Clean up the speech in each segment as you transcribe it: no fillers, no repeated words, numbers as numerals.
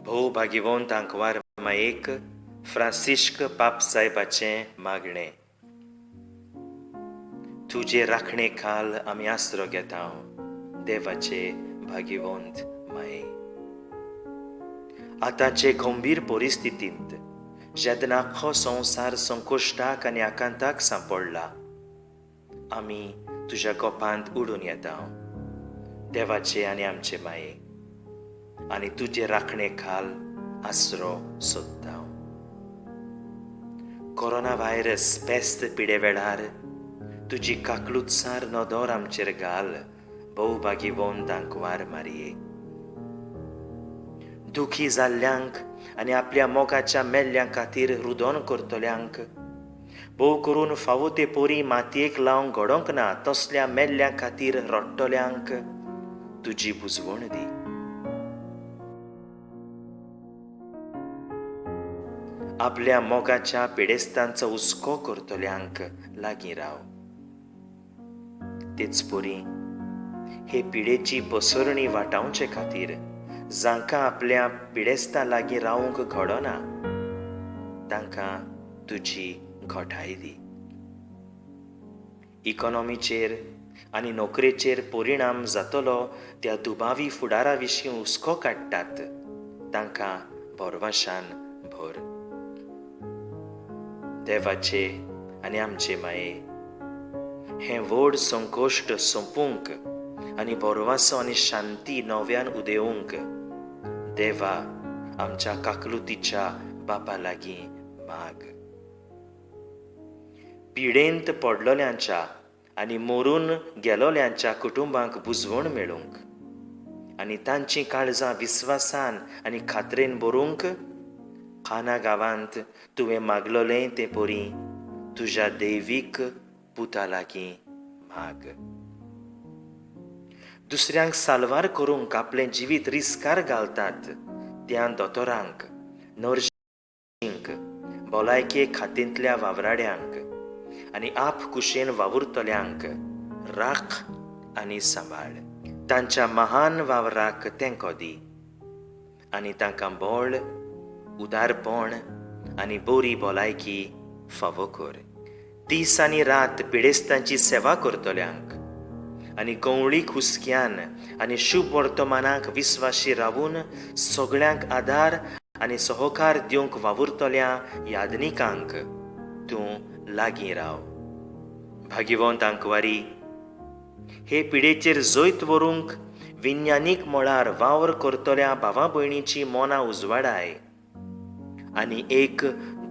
भोव भागिवंत आंकवार मायेक फ्रांसिश्क पापसायबाचें मागणें. तुजे राखणे खाल आमी आसरो घेता, देवाचे भागिवंत माये. आतांचे गंभीर परिस्थितींत जेन्ना आख्खो संवसार संकश्टाक आनी आकांताक सांपडला, आमी तुज्या गोपांत उडून येता, देवाचे आनी आमचे माये, आनी तुजे राखणे खाल आसरो सोदता. कोरोना व्हायरस पेस्त पिडे वेळार तुजी काकलुतसार नदर आमचेर घाल, भोव भागिवंत आंकवार मारये. दुखी जाल्ल्यांक आनी आपल्या मोगाच्या मेल्ल्यां खातीर रुदन करतल्यांक, भोव करून फावो ते पोरी मातयेक लावंक घडोवंक ना तसल्या मेल्ल्यां खातीर रडटल्यांक तुजी बुजवण दी. आपल्या मोगाच्या पिडेस्तांचो हुस्को करतल्यांक लागीं राव. तेच परी हे पिडेची पसरणी वाटावचे खातीर जांकां आपल्या पिडेस्तां लागीं रावंक घडना तांकां तुजी घटाय दी. इकॉनॉमीचेर आनी नोकरेचेर परिणाम जातलो त्या दुबावी फुडारा विशीं हुस्को काडटात तांकां भरवशान भर. देवाचे आनी आमचे माये, हें व्हड संकश्ट सोंपूंक आनी भरवासो आनी शांती नव्यान उदेवंक देवा आमच्या काकलुतीच्या बापा लागीं माग. पिडेंत पडलोल्यांच्या आनी मरून गेलोल्यांच्या कुटुंबांक बुजवण मेळूंक आनी तांचीं काळजां विस्वासान आनी खात्रेन भरूंक खाना गांवांत तुवें मागलोलें तें परी तुज्या दैवीक पुता लागीं माग. दुसऱ्यांक साल्वार करूंक आपलें जिवीत रिस्कार घालतात त्या दोतोरांक, नर्शींक, भलायके खात्यांतल्या वावराड्यांक आनी आप कुशेन वावुरतल्यांक राख आनी सांबाळ. तांच्या महान वावराक तेंको दी आनी तांकां बळ, उदारपण आनी बरी भलायकी फावो कर. दीस आनी रात पिडेस्तांची सेवा करतल्यांक आनी गंवळीक हुस्क्यान आनी शुभ वर्तमानाक विस्वाशी रावून सगळ्यांक आदार आनी सहकार दिवंक वावुरतल्या यादनिकांक तूं लागीं राव. भागिवंत आंकवारी, हे पिडेचेर जैत व्हरूंक विज्ञानीक मळार वावर करतल्या भावा भयणीची मनां उजवाडाय आनी एक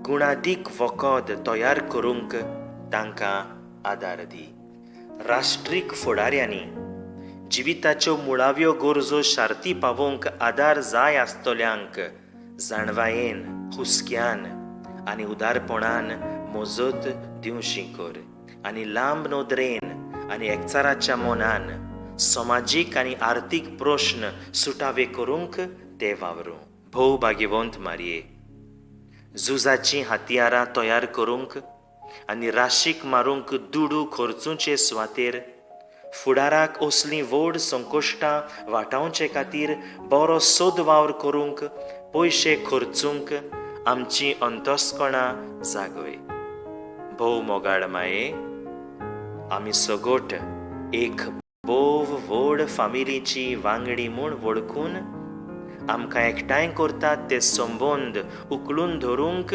गुणादीक वखद तयार करूंक तांकां आदार दी. राष्ट्रीक फुडाऱ्यांनी जिविताच्यो मुळाव्यो गरजो शार्ती पावोवंक आदार जाय आसतल्यांक जाणवायेन, हुस्क्यान आनी उदारपणान मजत दिवशी कर आनी लांब नदरेन आनी एकचाराच्या मनान समाजीक आनी आर्थीक प्रश्न सुटावे करूंक ते वावरूं. भोव भाग्यवंत मारये, झुजाचीं हत्यारां तयार करूंक आनी राशीक मारूंक दुडू खर्चुचे सुवातेर फुडाराक असलीं व्हड संकश्टां वाटावचे खातीर बरो सोद वावर करूंक पयशे खर्चूंक आमचीं अंतस्कणां जागय. भोव मोगाळ माये, आमी सगट एक भोव व्हड फामिलीची वांगडी म्हूण वळखून आमकां एकठांय करतात ते संबंद उखलून धरूंक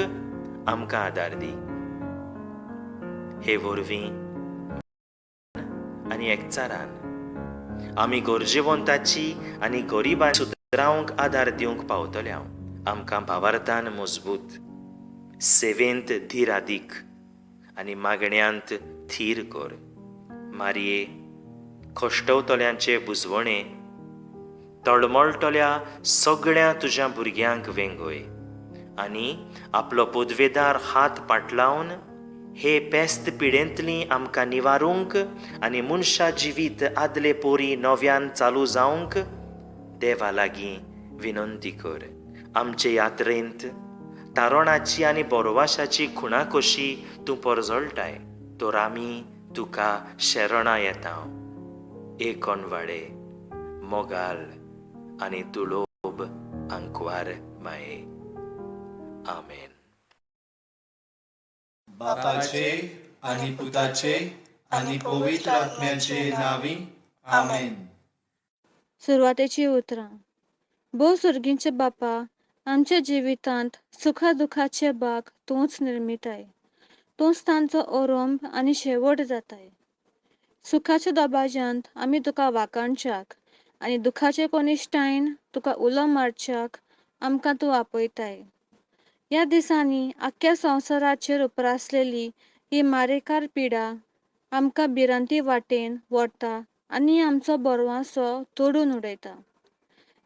आमकां आदार दी. हे वरवीं आनी एकचारान आमी गरजेवंताची आनी गरिबां सुदरावंक आदार दिवंक पावतले. आमकां भावार्थान मजबूत, सेवेंत धीरादीक आनी मागण्यांत थीर कर. मारये, कश्टवतल्यांचे बुजवणे तळमळटल्या सगळ्या तुज्या भुरग्यांक वेंगय आनी आपलो पदवेदार हात पाटलावन हे पेस्त पिडेंतली आमकां निवारूंक आनी मनशा जिवीत आदले पोरी नव्यान चालू जावंक देवा लागीं विनंती कर. आमचे यात्रेंत तारणाची आनी बोरवाशाची खुणा कशी तूं परजळटाय, तर आमी तुका शरणां येता. एक अणवाळे मोगाल आनी दुलोब आंकवार माये. आमेन. बापाचे आनी पुताचे आनी पवित्र आत्म्याचे नांवी, आमेन. सुरवातेची उतरां. भोव सुर्गींचे बापा, आमच्या जिवितांत सुखा दुखाचे भाग तूंच निर्मिताय. तूंच तांचो ओरोंब आनी शेवट जाताय. सुखाच्या दबाज्यांत आमी तुका वाखाणच्याक आनी दुखाचे कोनिश्टायन तुका उलो मारच्याक आमकां तूं आपयताय. ह्या दिसांनी आख्ख्या संवसाराचेर उप्रासलेली ही मारेकार पिडा आमकां भिरांती वाटेन व्हरता आनी आमचो भरवंसो तोडून उडयता.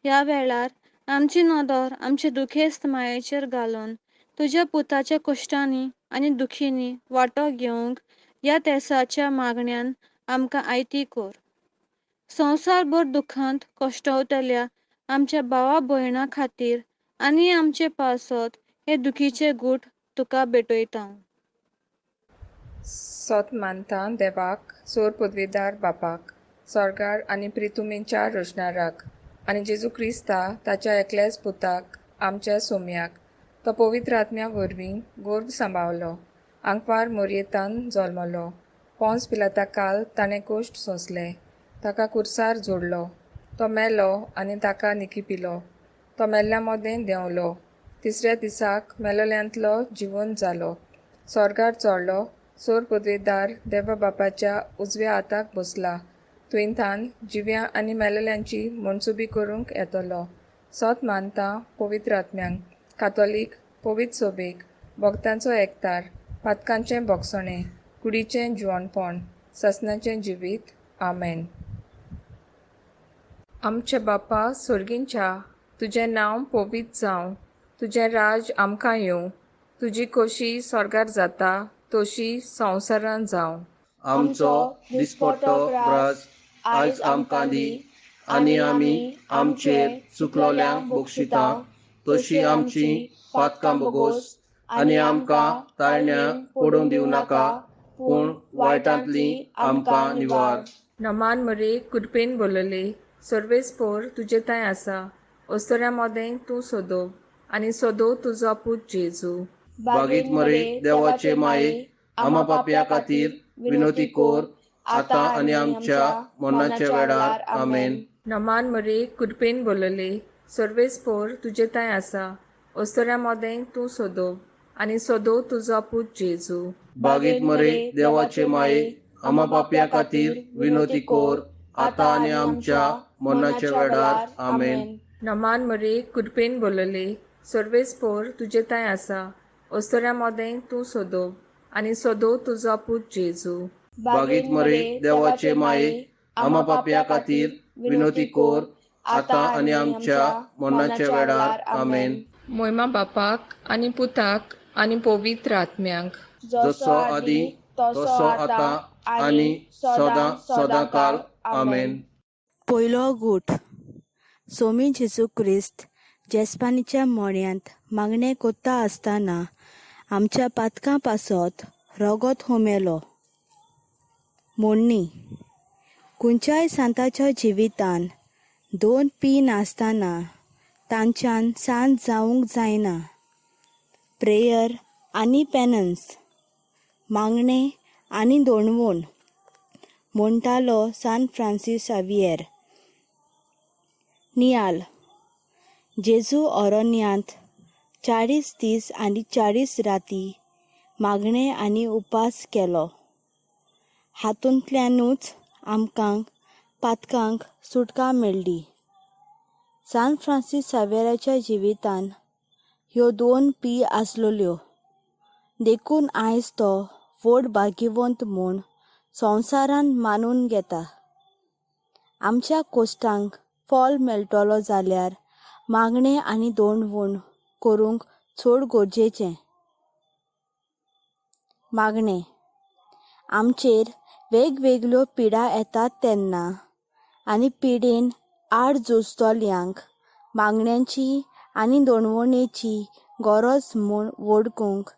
ह्या वेळार आमची नदर आमचे दुखेस्त मायेचेर घालून तुज्या पुताच्या कश्टांनी आनी दुखींनी वांटो घेवंक ह्या तेसाच्या मागण्यान आमकां आयती कर. संवसारभर दुखांत कश्टवतल्या आमच्या भावा भयणां खातीर आनी आमचे पासत हे दुखीचे गूट तुका भेटयता. सोत मानता देवाक, सोर पदवेदार बापाक, सोर्गार आनी प्रितुमेच्या रचणाराक, आनी जेजू क्रिस्ता ताच्या एकल्याच पुताक, आमच्या सोम्याक, तो पवित्र आत्म्या वरवीं गोर्भ सांबावलो, आंकवार मोरयेतान जल्मलो, पोंस पिलाता काल ताणें कोश्ट सोंसले, ताका कुर्सार जोडलो, तो मेलो आनी ताका निकिपिलो, तो मेल्ल्या मोदें देंवलो, तिसऱ्या दिसाक मेलोल्यांतलो जिवन जालो, सोर्गार चोडलो, सोर पदवेदार देवा बापाच्या उजव्या हाताक बसला, तुयंथान जिव्या आनी मेलेल्यांची मनसुबी करूंक येतलो. सोत मानता पवित्र आत्म्यांक, कातोलीक पवित्र सोबेक, भक्तांचो एकतार, पातकांचें भोगसणें, कुडीचें जिवणपण, ससनाचें जिवीत. आमेन. आमचे बापा सोर्गींच्या, तुजें नांव पवित्र जावं, तुजें राज आमकां येवं, तुजी खोशी सोर्गार जाता तशी संवसारान जावं. आमचो दिसपट्टो ग्रास आयज आमकां दी, आनी आमी आमचेर चुकलोल्यांक बक्षिता तशी आमची पातकां बोगोस, आनी आमकां ताळण्या पडूंक दिवं नाका, पूण वायटांतली आमकां निवार. नमान मरे, कृपेन बोलले, सर्वेस पोर तुजे थंय आसा, अस्तोऱ्या मोदें तूं सोदो आनी सोदो तुजो पूत जेजू. बागीत मरे देवाचे माये, आमा पापया खातीर विनोती कोर, आतां आनी आमच्या मरणाच्या वेळार. आमेन. नमान मरे, कृपेन बोलले, सर्वेस पोर तुजे थंय आसा, अस्तोऱ्या मोदें तूं सोदो आनी सोदो तुजो पूत जेजू. बागीत मरे देवाचे माये, आमा पापया खातीर विनोती कोर, आतां आनी आमच्या मरणाच्या वेळार. आमेन. नमान मरे, कृपेन बोलले, सर्वेस पोर तुजे थंय आसा, अस्तोऱ्या मोदें तूं सोदो आनी सोदो तुजो पूत जेजू. बागीत मरे देवाचे माये, आमा पापया खातीर विनोती कोर, आतां आनी आमच्या मरणाच्या वेळार. आमेन. मोयमा बापाक आनी पुताक आनी पवित्र आत्म्यांक, जसो आदी तसो आतां आनी सदां सदां काल. आमेन. पयलो गूट. सोमी जेजू क्रिस्त जेस्पानीच्या मोड्यांत मागणें कोत्ता आसतना आमच्या पातकां पासत रगत होमेलो. मोडणी. खंयच्याय सांताच्या जिवितान दोन पी नासतना तांच्यान सांत जावंक जायना. प्रेयर आनी पेनन्स, मागणें आनी दोणवण, म्हणटालो सान फ्रांसीस साविएर. नियाल. जेजू अरण्यांत 40 दीस आनी 40 राती मागणें आनी उपास केलो. हातूंतल्यानूच आमकां पातकांक सुटका मेळ्ळी. सान फ्रांसीस सावेराच्या जिवितान ह्यो दोन पी आसलेल्यो, देखून आयज तो व्हड भाग्यवंत म्हूण संवसारान मानून घेता. आमच्या कोश्टांक फल मेळटलो जाल्यार मागणें आनी दोणवण करूंक चड गरजेचें. मागणें. आमचेर वेगवेगळ्यो पिडा येतात तेन्ना आनी पिडेन आड झुजतल्यांक मागण्यांची आनी दोणवणेची गरज म्हूण वळखूंक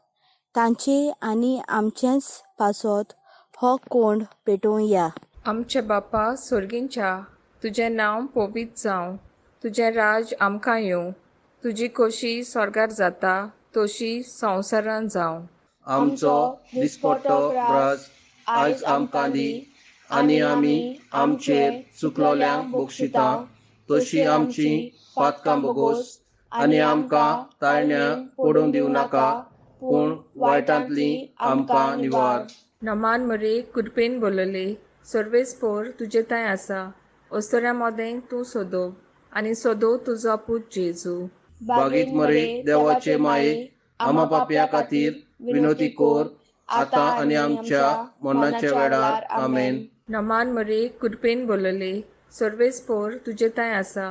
तांचे आनी आमचेच पासत हो कोंड पेटोवया. आमचे बापा सोर्गींच्या, तुजें नांव पवित्र जावं, तुजें राज आमकां येवं, तुजी खोशी स्वर्गार जाता तशी संवसारान जावं. आमचो दिसपट्टो ग्रास आयज आमकां दी आनी आमी आमचेर चुकलोल्यांक बक्षिता तशी आमची पातकां बोगोस आनी आमकां ताळण्या पडूंक दिवं नाका, पूण वायटांतली आमकां निवार. नमान मरे कृपेन बोलले, सर्वेस्पोर तुजे थंय आसा, अस्तुऱ्यां मदें तूं सोदो आनी सोदो तुजो पूत जेजू. बागीत मरे देवाचे माये, आमा पापया खातीर विनोती कोर आतां आनी आमच्या मरणाच्या वेळार. आमेन. नमान मरे कृपेन बोलले, सर्वेस्पोर तुजे थंय आसा,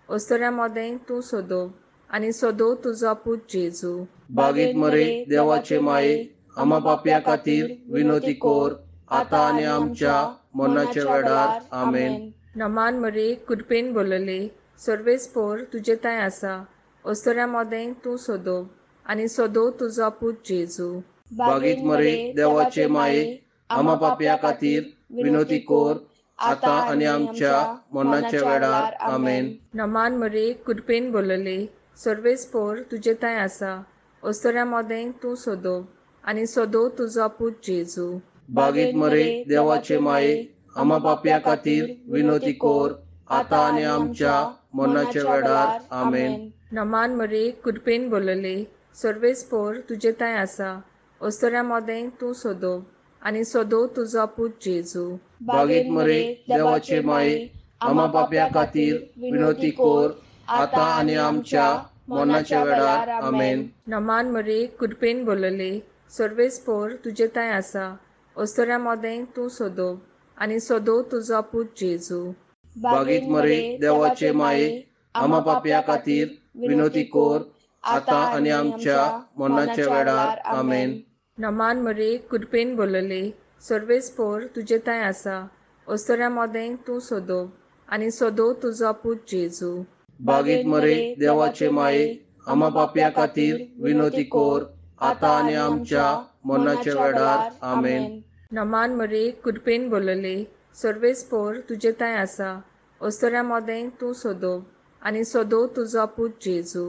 अस्तुऱ्यां मदें तूं सोदो आनी सोदो तुजो पूत जेजू. बागीत मरे देवाचे माये, आमा पापया खातीर विनोती कोर आतां आनी आमच्या मरणाच्या वेळार. आमेन. नमान मरे कृपेन बोलले, सर्वेस्पोर तुजे थंय आसा, अस्तुऱ्यां मदें तूं सोदो आनी सोदो तुजो पूत जेजू. बागीत मरे देवाचे माये, आमा पापया खातीर विनोती कोर आतां आनी आमच्या मरणाच्या वेळार. आमेन. नमान मरे कृपेन बोलले, सर्वेस्पोर तुजे थंय आसा, अस्तुऱ्यां मदें तूं सोदो आनी सोदो तुजो पूत जेजू. बागीत मरे देवाचे माये, आमा पापया खातीर विनोती कोर आतां आनी आमच्या मरणाच्या वेळार. आमेन. नमान मरे कृपेन बोलले, सर्वेस्पोर तुजे थंय आसा, अस्तुऱ्यां मदें तूं सोदो आनी सोदो तुजो पूत जेजू. बागीत मरे देवाचे माये, आमा पापया खातीर विनोती कोर आतां आनी आमच्या मरणाच्या वेळार. आमेन. नमान मरे कृपेन बोलले, सर्वेस्पोर तुजे थंय आसा, अस्तुऱ्यां मदें तूं सोदो आनी सोदो तुजो पूत जेजू. बागीत मरे देवाचे माये, आमा पापया खातीर विनोती कोर आतां आनी आमच्या मरणाच्या वेळार. आमेन. नमान मरे कृपेन बोलले, सर्वेस्पोर तुजे थंय आसा, अस्तुऱ्यां मदें तूं सोदो आनी सोदो तुजो पूत जेजू. बागीत मरे देवाचे माये, आमा पापया खातीर विनोती कोर आतां आनी आमच्या मरणाच्या वेळार. आमेन. नमान मरे कृपेन बोलले, सर्वेस्पोर तुजे थंय आसा, अस्तुऱ्यां मदें तूं सोदो आनी सोदो तुजो पूत जेजू.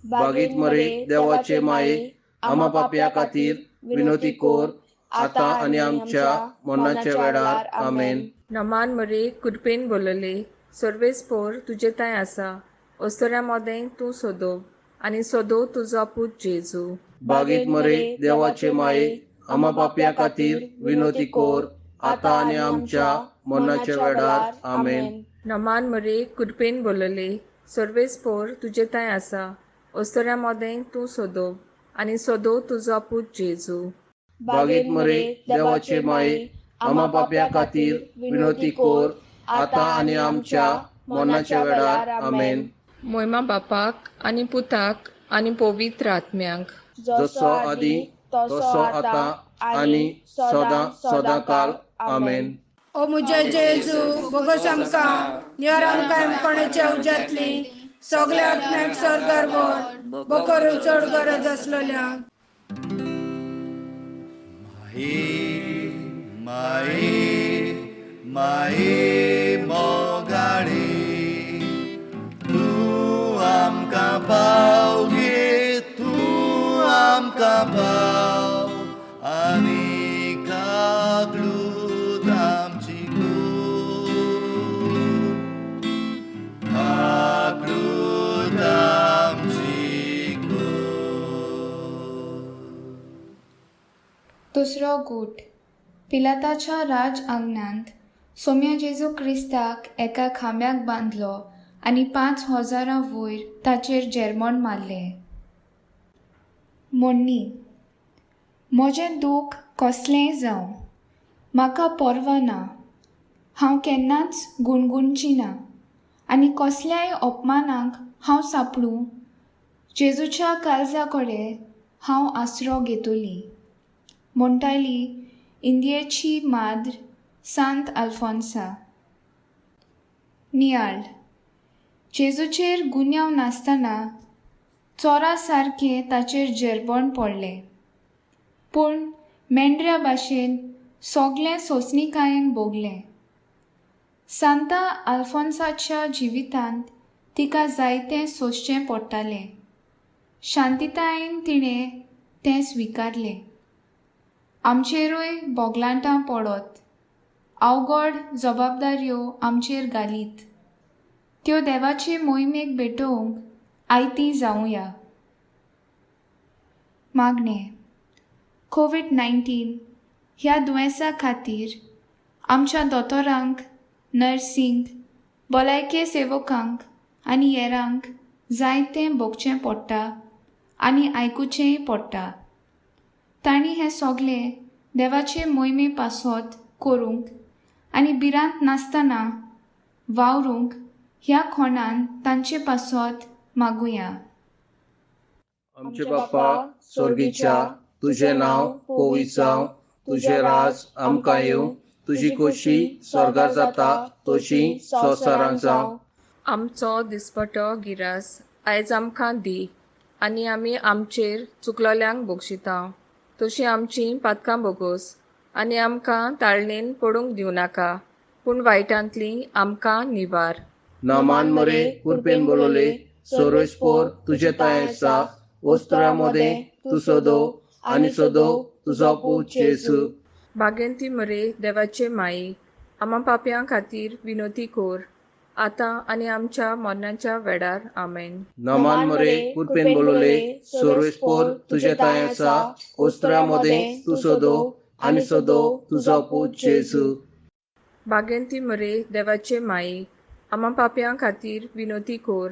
बागीत मरे देवाचे माये, आमा पापया खातीर विनोती कोर आतां आनी आमच्या मरणाच्या वेळार. आमेन. नमान मरे कृपेन बोलले, सर्वेस्पोर तुजे थंय आसा, अस्तुऱ्यां मदें तूं सोदो आनी सोदो तुजो पूत जेजू. बागीत मरे देवाचे माये, आमा पापया खातीर विनोती कोर आतां आनी आमच्या मरणाच्या वेळार. आमेन. नमान मरे कृपेन बोलले, सर्वेस्पोर तुजे थंय आसा, अस्तुऱ्यां मदें तूं सोदो आनी सोदो तुजो पूत जेजू. बागीत मरे देवाचे माये, आमा पापया खातीर विनोती कोर आतां आनी आमच्या मरणाच्या वेळार. आमेन. मोयमा बापाक आनी पुताक आनी पवित्र आत्म्याक, जसो आदी तसो आतां आनी सदां सदां काल. आमेन. ओ म्हज्या जेजू, बोगोस आमकां निवार, आमकां कोणाच्या उज्यांतली सगल्या आत्म्याक स्वर्गार व्हर, बोकरून चड गरज आसलेल्या. माई माई माई मोगाळी, तूं आमकां पाव गे, तूं आमकां पाव आनी काकलूत आमची कूड, काकलूत आमची कूड. दुसरो गूट. पिलाताच्या राज आंगणांत सोम्या जेजू क्रिस्ताक एका खांब्याक बांदलो आनी 5000 वयर ताचेर जेरमोन मारलें. म्हणणी. म्हजें दूख कसलेंय जावं, म्हाका पर्वा ना, हांव केन्नाच गुणगुणची ना आनी कसल्याय अपमानाक हांव सांपडूं, जेजूच्या काळजा कडेन हांव आसरो घेतली, म्हणटाली इंडियेची माद्र सांत आल्फोन्सा. नियाळ. जेजूचेर गुन्यांव नासतना चोरा सारकें ताचेर जेरबण पडलें, पूण मेंढऱ्या भाशेन सगळें सोंसणीकायेन भोगलें. सांता आल्फोन्साच्या जिवितांत तिका जायतें सोंसचें पडटालें. शांतितायेन तिणें तें स्विकारलें. आमचेरूय बोगलांटां पडत, अवघड जबाबदाऱ्यो आमचेर घालीत, त्यो देवाचे मोहिमेक भेटोवंक आयतीं जावुया. मागणें. कोवीड 19 ह्या दुयेंसा खातीर आमच्या दोतोरांक, नर्सींक, भलायके सेवकांक आनी हेरांक जायतें भोगचें पडटा आनी आयकुचेंय पडटा. तांणी हें सगलें देवाचे मोहिमे पासत करूंक आनी भिरांत नासतना वावरूंक ह्या खोणान तांचे पासत मागुया. आमचे बाप्पा स्वर्गीच्या, तुजें नांव पवित्र जावं, तुजें राज आमकां येवं, तुजी खोशी स्वर्गार जाता तशी संवसारांत जावं. आमचो दिसपटो गिरास आयज आमकां दी आनी आमी आमचेर चुकलोल्यांक बक्षिता तशी आमची पातकां बोगोस आनी आमकां ताळणेन पडूंक दिवं नाका, पूण वायटांतली आमकां निवार. नमान मरे कुरपेन बोलवले, सर्वेस्पोर तुजें ताय आसा, वस्त्रा मदें तूं सदो आनी सदो तुजो पूत जेजू. बागेंती मरे देवाचे माई, आमा पापयां खातीर विनोती कोर, आतां आनी आमच्या मरणाच्या वेळार. आमेन. नमान मरे कुरपेन बोलवले, सर्वेस्पोर तुजें ताय आसा, वस्त्रा मदें तूं सदो आनी सदो तुजो पूत जेजू. बागेंती मरे देवाचे माई, आमा पापयां खातीर विनोती कोर,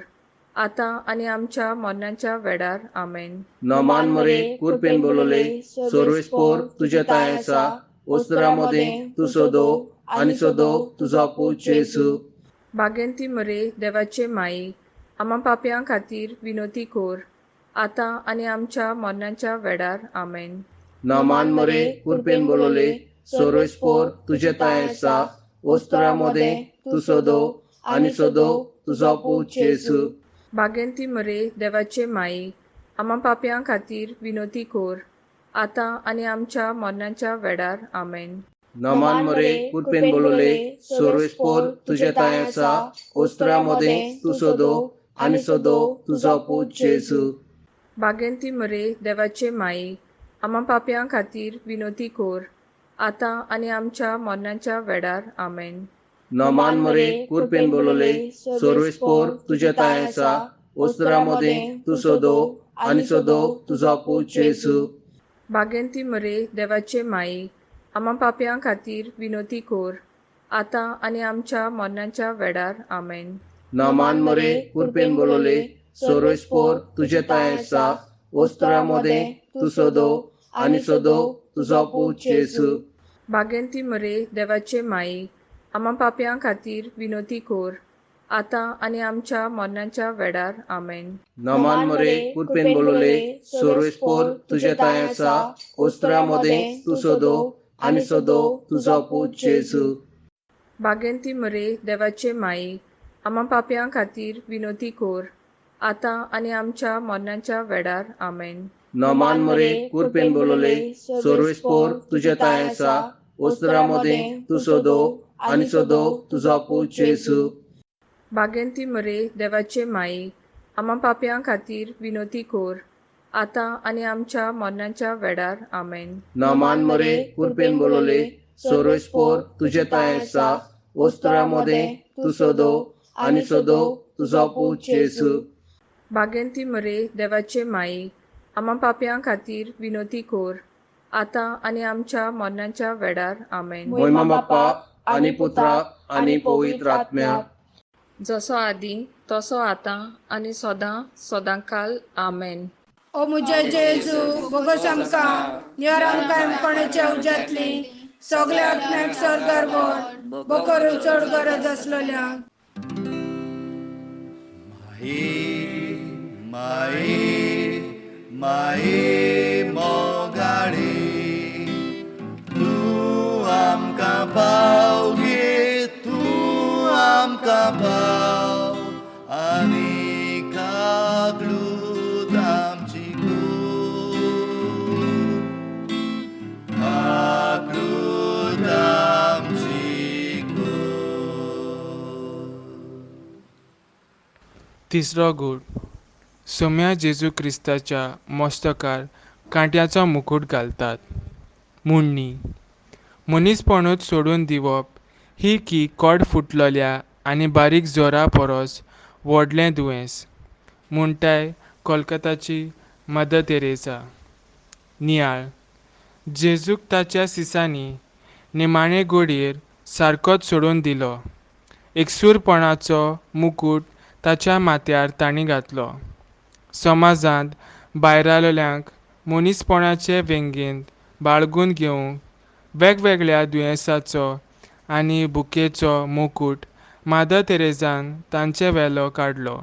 आतां आनी आमच्या मरणाच्या वेळार. आमेन. नमान मरे कुरपेन बोलवले, सर्वेस्पोर तुजें ताय आसा, वस्त्रा मदें तूं सदो आनी सदो तुजो पूत जेजू. बागेंती मरे देवाचे माई, आमा पापयां खातीर विनोती कोर, आतां आनी आमच्या मरणाच्या वेळार. आमेन. नमान मरे कुरपेन बोलवले, सर्वेस्पोर तुजें ताय आसा, वस्त्रा मदें तूं सदो आनी सदो तुजो पूत जेजू. बागेंती मरे देवाचे माई, आमा पापयां खातीर विनोती कोर, आतां आनी आमच्या मरणाच्या वेळार. आमेन. नमान मरे कुरपेन बोलवले, सर्वेस्पोर तुजें ताय आसा, वस्त्रा मदें तूं सदो आनी सदो तुजो पूत जेजू. बागेंती मरे देवाचे माई, आमा पापयां खातीर विनोती कोर, आतां आनी आमच्या मरणाच्या वेळार. आमेन. नमान मरे कुरपेन बोलवले, सर्वेस्पोर तुजें ताय आसा, वस्त्रा मदें तूं सदो आनी सदो तुजो पूत जेजू. बागेंती मरे देवाचे माई, आमा पापयां खातीर विनोती कोर, आतां आनी आमच्या मरणाच्या वेळार. आमेन. नमान मरे कुरपेन बोलवले, सर्वेस्पोर तुजें ताय आसा, वस्त्रा मदें तूं सदो आनी सदो तुजो पूत जेजू. बागेंती मरे देवाचे माई, आमा पापयां खातीर विनोती कोर, आतां आनी आमच्या मरणाच्या वेळार. आमेन. नमान मरे कुरपेन बोलवले, सर्वेस्पोर तुजें ताय आसा, वस्त्रा मदें तूं सदो आनी सदो तुजो पूत जेजू. बागेंती मरे देवाचे माई, आमा पापयां खातीर विनोती कोर, आतां आनी आमच्या मरणाच्या वेळार. आमेन. नमान मरे कुरपेन बोलवले, सर्वेस्पोर तुजें ताय आसा, वस्त्रा मदें तूं सदो आनी सदो तुजो पूत जेजू. बागेंती मरे देवाचे माई, आमा पापयां खातीर विनोती कोर, आतां आनी आमच्या मरणाच्या वेळार. आमेन. नमान मरे कुरपेन बोलवले, सर्वेस्पोर तुजें ताय आसा, वस्त्रा मदें तूं सदो आनी सदो तुजो पूत जेजू. बागेंती मरे देवाचे माई, आमा पापयां खातीर विनोती कोर, आतां आनी आमच्या मरणाच्या वेळार. आमेन. मोहिमा बाप्पा आनी पुत्रा आनी पवित्र आत्म्या, जसो आदी तसो आतां आनी सदां सदांकाल. आमेन. ओ मुझे जेजू, बोगोस आमकां निवार, आमकां कोणाच्या उज्यांतली सगल्या आत्म्याक स्वर्गार व्हर, बोकर चड गरज आसलेल्या. माई माई माई मोगाळी, तूं आमकां पाव गे, तूं आमकां पाव आनी काकलूत आमची कोर, काकलूत आमची कोर. तिसरो गूट, सोम्या जेजू क्रिस्ताच्या मस्तकार कांट्याचो मुकूट घालतात. मुण्णी, मनीसपणूच सोडून दिवप ही की कोड फुटलेल्या आनी बारीक जोरा परस व्हडलें दुयेंस म्हणटाय कोलकाताची मदर तेरेजा. नियाळ, जेजूक ताच्या सिसांनी निमाणे घडयेर सारकोच सोडून दिलो. एकसूरपणाचो मुकूट ताच्या माथ्यार तांणी घातलो. समाजांत भायरालेल्यांक मनीसपणाचे वेंगेंत बाळगून घेवंक वेगवेगळ्या दुयेंसाचो आनी भुकेचो मुकूट मादर तेरेजान तांचे वेलो काडलो.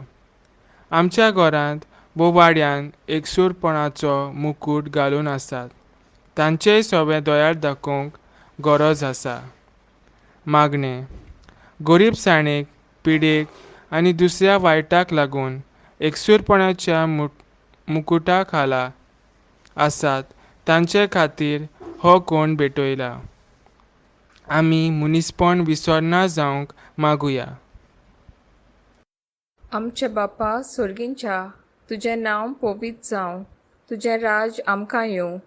आमच्या घरांत वो वाड्यान एकसूरपणाचो मुकूट घालून आसात तांचेय सवें दोयार दाखोवंक गरज आसा. मागणें, गरिबसाणेक, पिडेक आनी दुसऱ्या वायटाक लागून एकसूरपणाच्या मुकुटा खाला आसात तांचे खातीर हो कोण भेटयला. आमी मनीसपण विसरना जावंक मागुया. आमचे बापा सोर्गींच्या, तुजें नांव पवित्र जावं, तुजें राज आमकां येवं,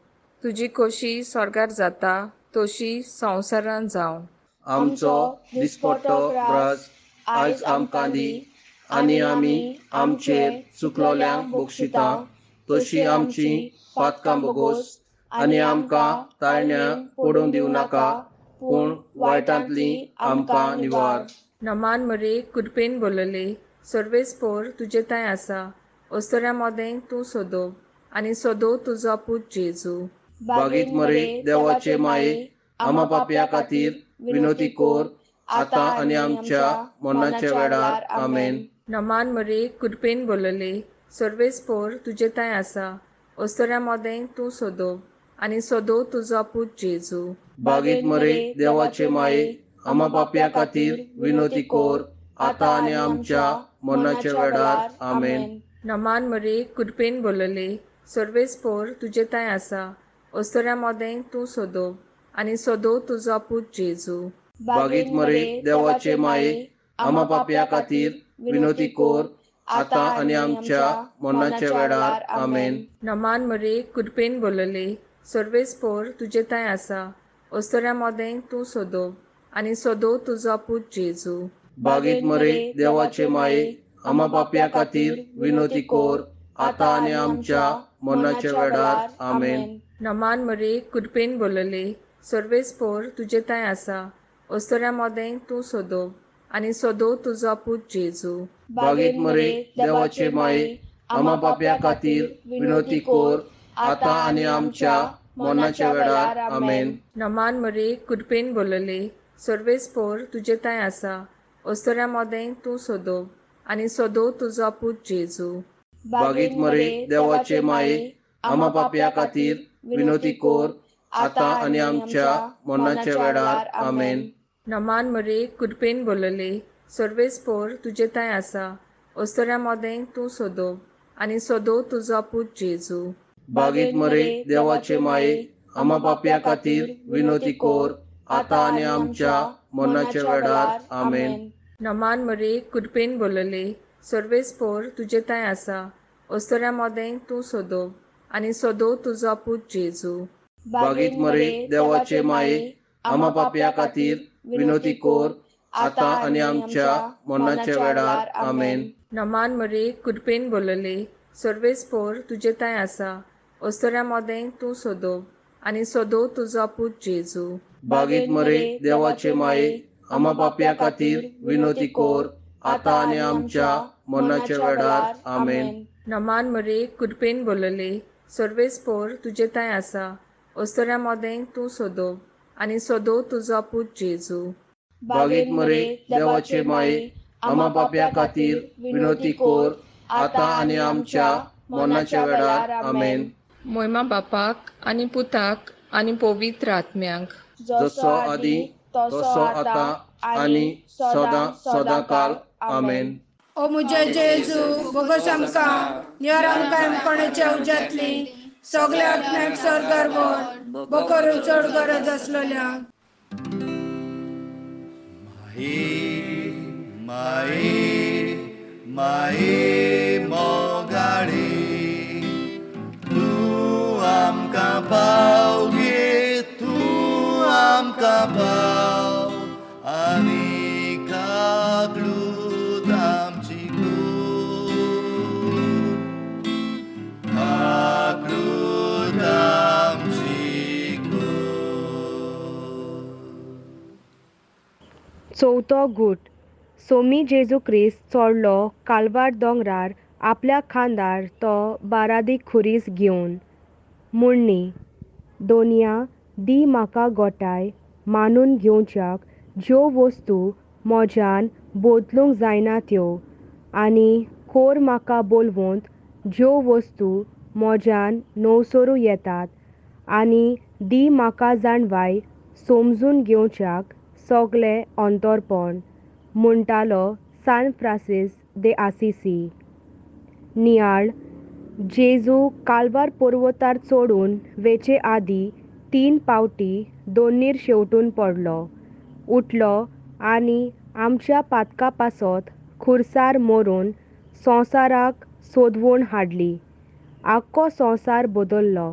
तुजी खोशी स्वर्गार जाता तशी संवसारांत जावं. आमचो दिसपट्टो ग्रास आयज आमकां दी आनी आमी आमचेर चुकलोल्यांक बक्षिता तशी आमची पातकां बोगोस आनी आमकां ताळण्या पडून दिवं नाका, पूण वायटांतली आमकां निवार. नमान मरे, कृपेन बोलले, सर्वेस्पोर तुजे थंय आसा, अस्तुऱ्यां मदें तूं सोदो आनी सोदो तुजो पूत जेजू. बागीत मरे देवाचे माये, आमा पापया खातीर विनोती कोर आतां आनी आमच्या मरणाच्या वेळार. आमेन. नमान मरे, कृपेन बोलले, सर्वेस्पोर तुजे थंय आसा, अस्तुऱ्यां मदें तूं सोदो आनी सोदो तुजो पूत जेजू. बागीत मरे देवाचे माये, आमा पापया खातीर विनोती कोर आतां आनी आमच्या मरणाच्या वेळार. आमेन. नमान मरे, कृपेन बोलले, सर्वेस्पोर तुजे थंय आसा, अस्तुऱ्यां मदें तूं सोदो आनी सोदो तुजो पूत जेजू. बागीत मरे देवाचे माये, आमा पापया खातीर विनोती कोर आतां आनी आमच्या मरणाच्या वेळार. आमेन. नमान मरे, कृपेन बोलले, सर्वेस्पोर तुजे थंय आसा, अस्तुऱ्यां मदें तूं सोदो आनी सोदो तुजो पूत जेजू. बागीत मरे देवाचे माये, आमा पापया खातीर विनोती कोर आतां आनी आमच्या मरणाच्या वेळार. आमेन. नमान मरे, कृपेन बोलले, सर्वेस्पोर तुजे थंय आसा, अस्तुऱ्यां मदें तूं सोदो आनी सोदो तुजो पूत जेजू. बागीत मरे देवाचे माये, आमा पापया खातीर विनोती कोर आतां आनी आमच्या मरणाच्या वेळार. आमेन. नमान मरे, कृपेन बोलले, सर्वेस्पोर तुजे थंय आसा, अस्तुऱ्यां मदें तूं सोदो आनी सोदो तुजो पूत जेजू. बागीत मरे देवाचे माये, आमा पापया खातीर विनोती कोर आतां आनी आमच्या मरणाच्या वेळार. आमेन. नमान मरे, कृपेन बोलले, सर्वेस्पोर तुजे थंय आसा, अस्तुऱ्यां मदें तूं सोदो आनी सोदो तुजो पूत जेजू. बागीत मरे देवाचे माये, आमा पापया खातीर विनोती कोर आतां आनी आमच्या मरणाच्या वेळार. आमेन. नमान मरे, कृपेन बोलले, सर्वेस्पोर तुजे थंय आसा, अस्तुऱ्यां मदें तूं सोदो आनी सोदो तुजो पूत जेजू. बागीत मरे देवाचे माये, आमा पापया खातीर विनोती कोर आतां आनी आमच्या मरणाच्या वेळार. आमेन. नमान मरे, कृपेन बोलले, सर्वेस्पोर तुजे थंय आसा, अस्तुऱ्यां मदें तूं सोदो आनी सोदो तुजो पूत जेजू. बागीत मरे देवाचे माये, आमा पापया खातीर विनोती कोर आतां आनी आमच्या मरणाच्या वेळार. आमेन. नमान मरे, कृपेन बोलले, सर्वेस्पोर तुजे थंय आसा, अस्तुऱ्यां मदें तूं सोदो आनी सोदो तुजो पूत जेजू. बागीत मरे देवाचे माये, आमा पापया खातीर विनोती कोर आतां आनी आमच्या मरणाच्या वेळार. आमेन. मोयमा बापाक आनी पुताक आनी पवित्र आत्म्याक, जसो आदी तसो आतां आनी सदां सदां काल. आमेन. ओ मुझे जेजू, बोगस आमकां निवार, आमकां कोणाच्या उज्यांतली सगल्या आत्म्याक स्वर्गार व्हर, बोकरू चड गरज आसलेल्या. माये माये माये. आमकां पाव गे, तूं आमकां पाव आनी काकलूत आमची कूड, काकलूत आमची कूड. चवथो गूट. सोमी जेजू क्रिस्त चोडलो कालवार दोंगरार आपल्या खांदार तो बारादीक खुरीस घेवन. म्हणणी, दोनया दी म्हाका गोटाय मानून घेवच्याक ज्यो वस्तू म्हज्यान बदलूंक जायना त्यो, आनी कोर म्हाका बोलवंत ज्यो वस्तू म्हज्यान नवसरू येतात, आनी दी म्हाका जाणवाय समजून घेवच्याक सगळें अंतरपण, म्हणटालो सान फ्रांसीस दे आसिसी. नियाळ. जेजू कालवार पर्वतार चडून वेचे आदीं 3 पावटी दोनीर शेंवटून पडलो, उठलो आनी आमच्या पातका पासत खुर्सार मरून संवसाराक सोदवण हाडली. आख्खो संवसार बदल्लो.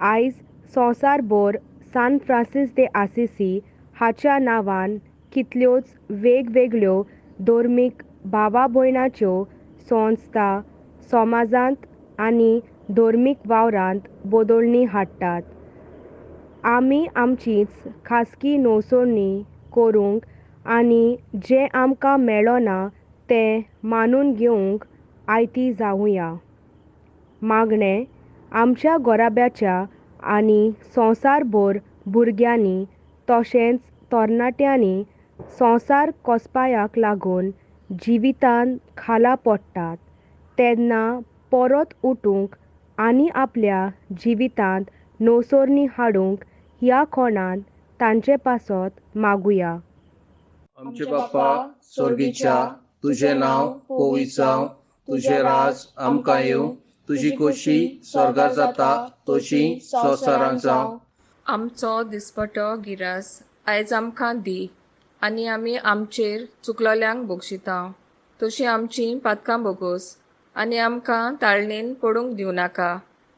आयज संवसारभर सान फ्रांसीस दे आसिसी हाच्या नांवान कितल्योच वेगवेगळ्यो धर्मीक भावा भयणाच्यो संस्था समाजांत आनी धर्मीक वावरांत बदलणी हाडटात. आमी आमचीच खासगी नवसरणी करूंक आनी जें आमकां मेळना तें मानून घेवंक आयती जावया. मागणें, आमच्या घराब्याच्या आनी संवसारभर भुरग्यांनी तशेंच तरणाट्यांनी संवसार कोसपायाक लागून जिवितान खाला पडटात तेन्ना परत उठूंक आनी आपल्या जिवितांत नवसरणी हाडूंक ह्या कोणान तांचे पासत मागुया. आमचे बाप्पा सोर्गीच्या, तुजें नांव पवित्र जावं, तुजें राज आमकां येवं, तुजी खोशी स्वर्गार जाता तशी संवसारांत जावं. आमचो दिसपटो गिरास आयज आमकां दी, आनी आमी आमचेर चुकलोल्यांक बक्षिता तशी आमची पातकां बोगोस, आनी आमकां ताळणेन पडूंक दिवं नाका,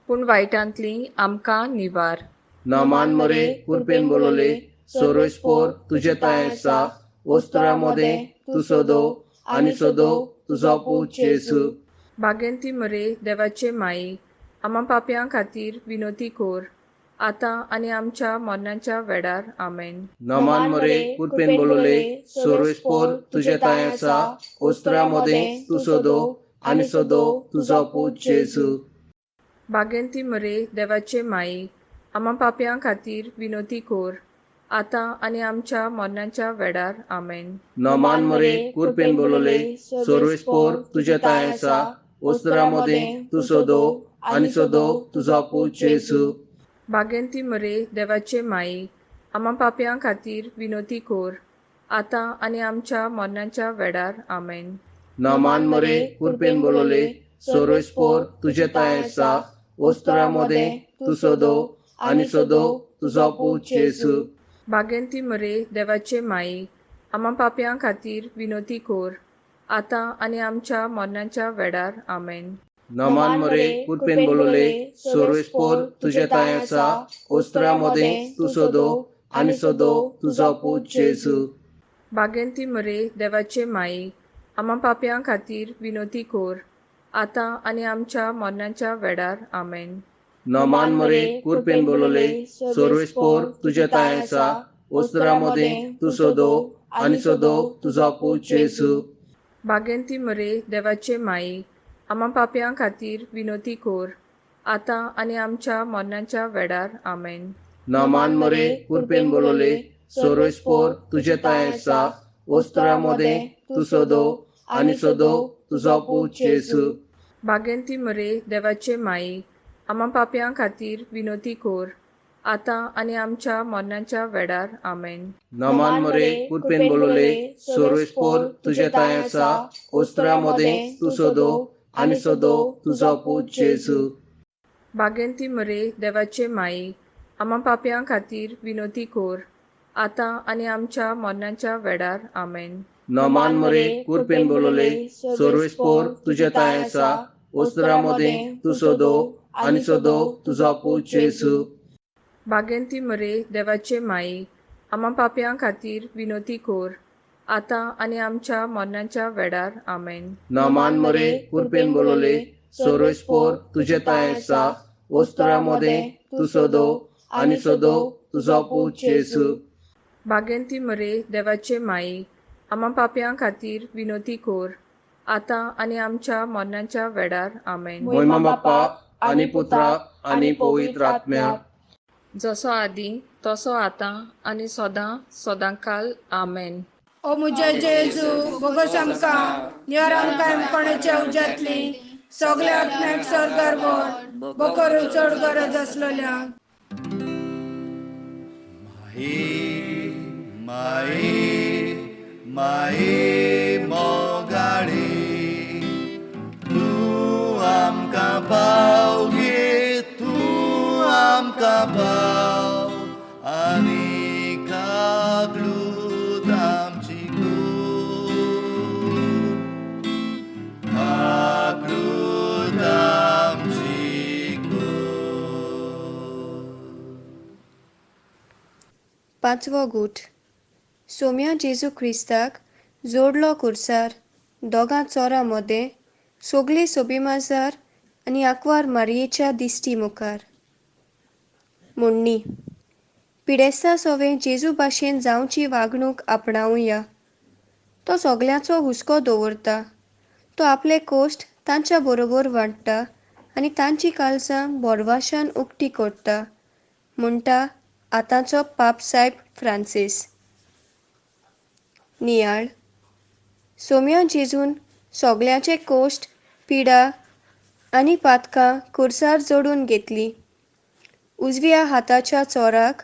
पूण वायटांतली आमकां निवार. नामान मरे कुरपेन बोलवले, सोरोस्पोर तुजे तांय आसा, वस्त्रा मदें तूं सोदो आनी सोदो तुजो पूत जेजू. बागेंती मरे देवाचे माई, आमा पापयां खातीर विनोती कोर, आतां आनी आमच्या मरणाच्या वेळार. आमेन. नमान मरे कुरपेन बोलवले, सोरोस्पोर तुजे तांय आसा, वस्त्रा मदें तूं सोदो आनी सोदो तुजो पूत जेजू. बागेंती मरे देवाचे माई, आमा पापयां खातीर विनोती कोर, आतां आनी आमच्या मरणाच्या वेळार. आमेन. नमान मरे कुरपेन बोलवले, सोरोस्पोर तुजे तांय आसा, वस्त्रा मदें तूं सोदो आनी सोदो तुजो पूत जेजू. बागेंती मरे देवाचे माई, आमा पापयां खातीर विनोती कोर, आतां आनी आमच्या मरणाच्या वेळार. आमेन. नमान मरे कुरपेन बोलवले, सोरोस्पोर तुजे तांय आसा, वस्त्रा मदें तूं सोदो आनी सोदो तुजो पूत जेजू. बागेंती मरे देवाचे माई, आमा पापयां खातीर विनोती कोर, आतां आनी आमच्या मरणाच्या वेळार. आमेन. नमान मरे कुरपेन बोलवले, सोरोस्पोर तुजे तांय आसा, वस्त्रा मदें तूं सोदो आनी सोदो तुजो पूत जेजू. बागेंती मरे देवाचे माई, आमा पापयां खातीर विनोती कोर, आतां आनी आमच्या मरणाच्या वेळार. आमेन. नमान मरे कुरपेन बोलवले, सोरोस्पोर तुजे तांय आसा, वस्त्रा मदें तूं सोदो आनी सोदो तुजो पूत जेजू. बागेंती मरे देवाचे माई, आमा पापयां खातीर विनोती कोर, आतां आनी आमच्या मरणाच्या वेळार. आमेन. नमान मरे कुरपेन बोलवले, सोरोस्पोर तुजे तांय आसा, वस्त्रा मदें तूं सोदो आनी सोदो तुजो पूत जेजू. बागेंती मरे देवाचे माई, आमा पापयां खातीर विनोती कोर, आतां आनी आमच्या मरणाच्या वेळार. आमेन. नमान मरे कुरपेन बोलवले, सोरोस्पोर तुजे तांय आसा, वस्त्रा मदें तूं सोदो आनी सोदो तुजो पूत जेजू. बागेंती मरे देवाचे माई, आमा पापयां खातीर विनोती कोर, आतां आनी आमच्या मरणाच्या वेळार. आमेन. नमान मरे कुरपेन बोलवले, सोरोस्पोर तुजे तांय आसा, वस्त्रा मदें तूं सोदो आनी सदो तुजो पूत जेजू. बागेंती मरे देवाचे माई, आमा पापयां खातीर विनोती कोर, आतां आनी आमच्या मरणाच्या वेळार. आमेन. नमान मरे कुरपेन बोलवले, सोरोस्पोर तुजे तांय आसा, वस्त्रां मदें तूं सदो आनी सदो तुजो पूत जेजू. बागेंती मरे देवाचे माई, आमा पापयां खातीर विनोती कोर, आतां आनी आमच्या मरणाच्या वेळार. आमेन. मोहिमा बाप्पा आनी पुत्रा आनी पवित्र आत्म्या, जसो आदी तसो आतां आनी सदां सदांकाल. आमेन. ओ मुझे जेजू, बोगस आमकां निवार आमकां कोणाच्या उज्यांतली सगल्या आत्म्याक सर्गार व्हर, बोकरू चड गरज आसलेल्या. माई माई माई मोगाळी, तूं आमकां पाव गे, तूं आमकां पाव आनी काकलूत आमची कर, काकलूत आमची कर. पांचवो गूट. सोम्या जेजू क्रिस्ताक जोडलो कुर्सार दोगां चोरां मदें, सगळी सोबिमाजार आनी आंकवार मारयेच्या दिश्टी मुखार. म्हणणी, पिडेस्ता सोवे जेजू भाशेन जावची वागणूक आपणावया. तो सगळ्यांचो हुस्को दवरता, तो आपले कोश्ट तांच्या बरोबर वांट्टा आनी तांची काळजां बोरवाशान उक्ती करता, म्हणटा आतांचो पाप सायब फ्रांसीस. नियाळ. सोम्या जेजून सगळ्यांचे कोश्ट, पिडा आनी पातकां कुर्सार जोडून घेतली. उजव्या हाताच्या चोराक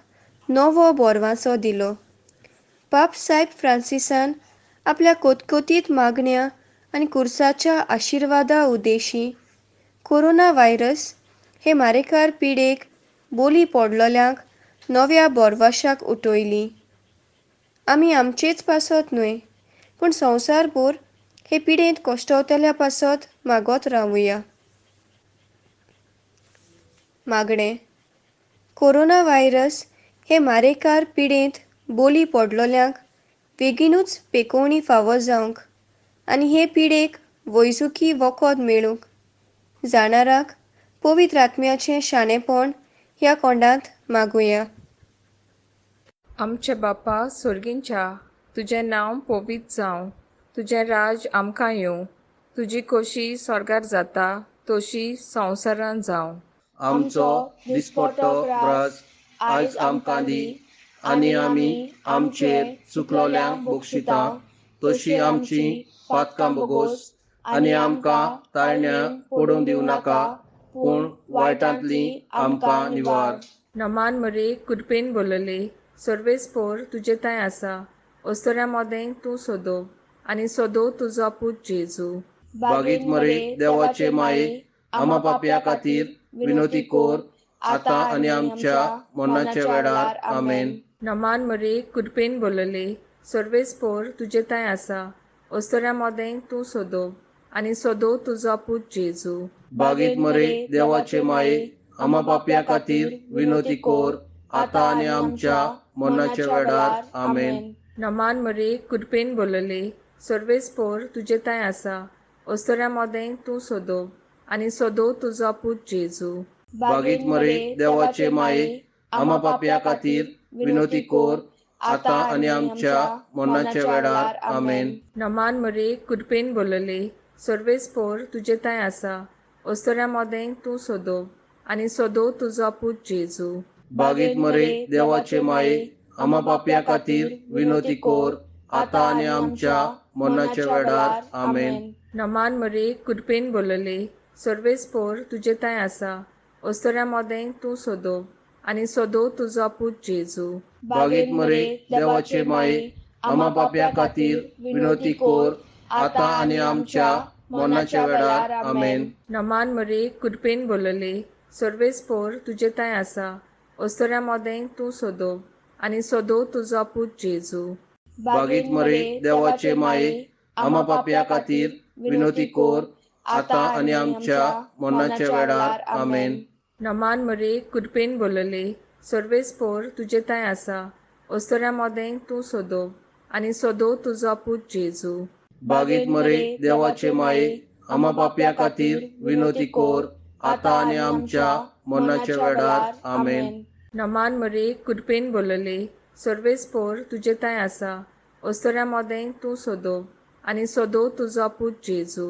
नवो बोरवांचो दिलो. पाप सायब फ्रांसिसान आपल्या कोतकोतीत मागण्या आनी कुर्साच्या आशिर्वादा उद्देशी कोरोना व्हायरस हे मारेकार पिडेक बोली पडलोल्यांक नव्या बोरवाशाक उठयली. आमी आमचेच पासत न्हय, पूण संवसारभर हे पिडेंत कश्टवतल्या पासत मागत रावुया. मागणें. कोरोना व्हायरस हे मारेकार पिडेंत बोली पडलोल्यांक बेगीनूच पेकोवणी फावो जावंक आनी हे पिडेक वैजुकी वखद मेळूंक जाणाराक पवित्र आत्म्याचें शाणेपण ह्या कोंडांत मागुया. आमचे बापा सोर्गींच्या, तुजें नांव पवित्र जावं, तुजें राज आमकां येवं, तुजी खोशी स्वर्गार जाता तशी संवसारांत जावं. आमचो दिसपट्टो ग्रास आयज आमकां दी, आनी आमी आमचेर चुकलोल्यांक बक्षिता तशी आमची पातकां बोगोस, आनी आमकां ताळण्या पडूंक दिवं नाका, पूण वायटांतली आमकां निवार. नमान मरे कुरपेन बोलले, सर्वेस्पोर तुजे थंय आसा, अस्तुऱ्यां मदें तूं सोदो आनी सोदो तुजो पूत जेजू. बागीत मरे देवाचे माये, आमा पापया खातीर विनोती कोर, आतां आनी आमच्या मरणाच्या वेळार. आमेन. नमान मरे कुरपेन बोलले, सर्वेस्पोर तुजे थंय आसा, अस्तुऱ्यां मदें तूं सोदो आनी सोदो तुजो पूत जेजू. बागीत मरे देवाचे माये, आमा पापया खातीर विनोती कोर, आतां आनी आमच्या मरणाच्या वेळार. आमेन. नमान मरे कुरपेन बोलले, सर्वेस्पोर तुजे थंय आसा, अस्तुऱ्यां मदें तूं सोदो आनी सोदो तुजो पूत जेजू. बागीत मरे देवाचे माये, आमा पापया खातीर विनोती कोर, आतां आनी आमच्या मरणाच्या वेळार. आमेन. नमान मरे कुरपेन बोलले, सर्वेस्पोर तुजे थंय आसा, अस्तुऱ्यां मदें तूं सोदो आनी सोदो तुजो पूत जेजू. बागीत मरे देवाचे माये, आमा पापया खातीर विनोती कोर, आतां आनी आमच्या मरणाच्या वेळार. आमेन. नमान मरे कुरपेन बोलले, सर्वेस्पोर तुजे थंय आसा, अस्तुऱ्यां मदें तूं सोदो आनी सोदो तुजो पूत जेजू. बागीत मरे देवाचे माये, आमा पापया खातीर विनोती कोर, आतां आनी आमच्या मरणाच्या वेळार. आमेन. नमान मरे कुरपेन बोलले, सर्वेस्पोर तुजे थंय आसा, अस्तुऱ्यां मदें तूं सोदो आनी सोदो तुजो पूत जेजू. बागीत मरे देवाचे माये, आमा पापया खातीर विनोती कोर, आतां आनी आमच्या मरणाच्या वेळार. आमेन. नमान मरे, कृपेन बोलले, सर्वेस्पोर तुजे तांय आसा, अस्तोऱ्या मोदें तूं सोदो आनी सोदो तुजो पूत जेजू. बागीत मरे, देवाचे माये, आमा पापया खातीर विनोती कोर, आतां आनी आमच्या मरणाच्या वेळार. आमेन. नमान मरे, कृपेन बोलले, सर्वेस्पोर तुजे तांय आसा, अस्तोऱ्या मोदें तूं सोदो आनी सोदो तुजो पूत जेजू.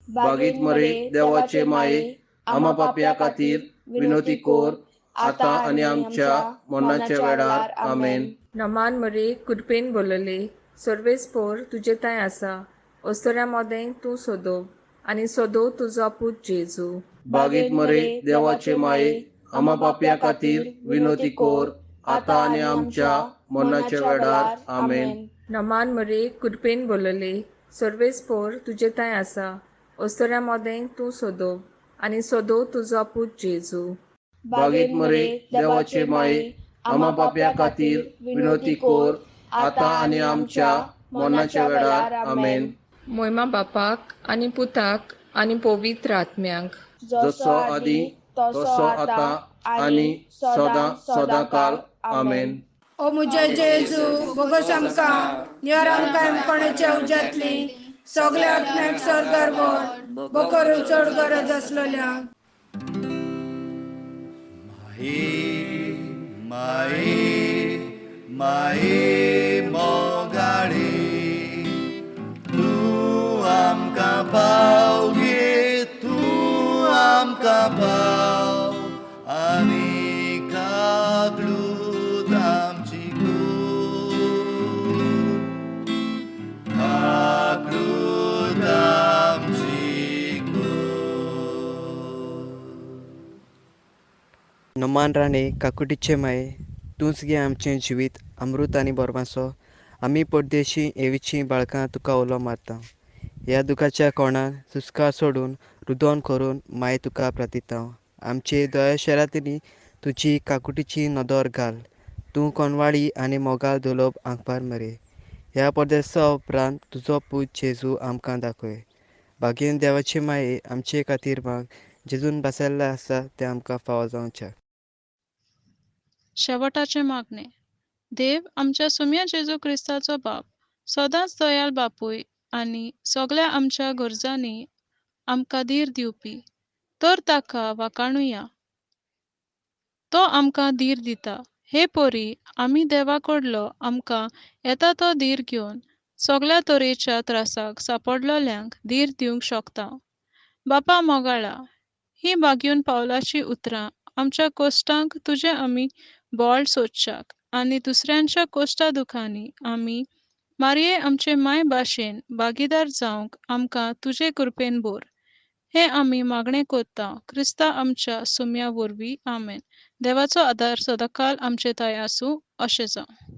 बागीत मरे, देवाचे माये, आमा पापया खातीर विनोती कोर, आतां आनी आमच्या मरणाच्या वेळार. आमेन. नमान मरे, कृपेन बोलले, सर्वेस्पोर तुजे तांय आसा, अस्तोऱ्या मोदें तूं सोदो आनी सोदो तुजो पूत जेजू. बागीत मरे, देवाचे माये, आमा पापया खातीर विनोती कोर, आतां आनी आमच्या मरणाच्या वेळार. आमेन. नमान मरे, कृपेन बोलले, सर्वेस्पोर तुजे तांय आसा, अस्तोऱ्या मोदें तूं सोदो आनी सोदो तुजो पूत जेजू. बागीत मरे, देवाचे माये, आमा पापया खातीर विनोती कोर, आतां आनी आमच्या मरणाच्या वेळार. आमेन. मोयमा बापाक आनी पुताक आनी पवित्र आत्म्याक, जसो आदी तसो आतां आनी सदां सदां काल. आमेन. ओ मुझे जेजू, बोगस आमकां निवार आमकां कोणाच्या उज्यांतली सगल्या आत्म्याक सर्गार व्हर, बोकरू चड गरज आसलेल्या. माये माये माये मोगाळे, तूं आमकां पाव गे, तूं आमकां पाव, आनी काकलूत आमची कूर, काकलूत आमची कूर. नमान राणे, काकुटीचे माये, तूंच गे आमचें जिवीत अमृत आनी बोरमासो. आमी परदेशी एवीचीं बाळकां तुका उलो मारता. ह्या दुखाच्या कोणान सुस्कार सोडून रुदोन करून माये तुका प्रार्थिता. आमचे दया शरातिनी तुजी काकुटीची नदर घाल. तूं कोनवाळी आनी मोगाल दुलोब आंकपार मरे. ह्या परदेसा उपरांत तुजो पूत जेजू आमकां दाखय. भागेन देवाचे माये, आमचे खातीर माग, जेजून बसयल्लें आसा तें आमकां फावो जावचें. शेवटाचें मागणें. देव आमच्या सोम्या जेजू क्रिस्ताचो बाप, सदांच दयाल बापूय आनी सगळ्या आमच्या गरजांनी आमकां धीर दिवपी, तर ताका वाखाणुया. तो आमकां धीर दिता. हे परी आमी देवा कडलो आमकां येता तो धीर घेवन सगळ्या तरेच्या त्रासाक सांपडलोल्यांक धीर दिवंक शकता. बापा मोगाळा, ही बागेवन पावलाचीं उतरां आमच्या कोश्टांक तुजें आमी बोळ सोदच्याक आनी दुसऱ्यांच्या कोश्टा दुखांनी आमी मारये आमचे माय भाशेन भागीदार जावंक आमकां तुजे कृपेन बोर. हें आमी मागणें कोत्ता क्रिस्ता आमच्या सुम्या वरवीं. आमेन. देवाचो आदार सदांकाल आमचे थाय आसूं. अशें जावं.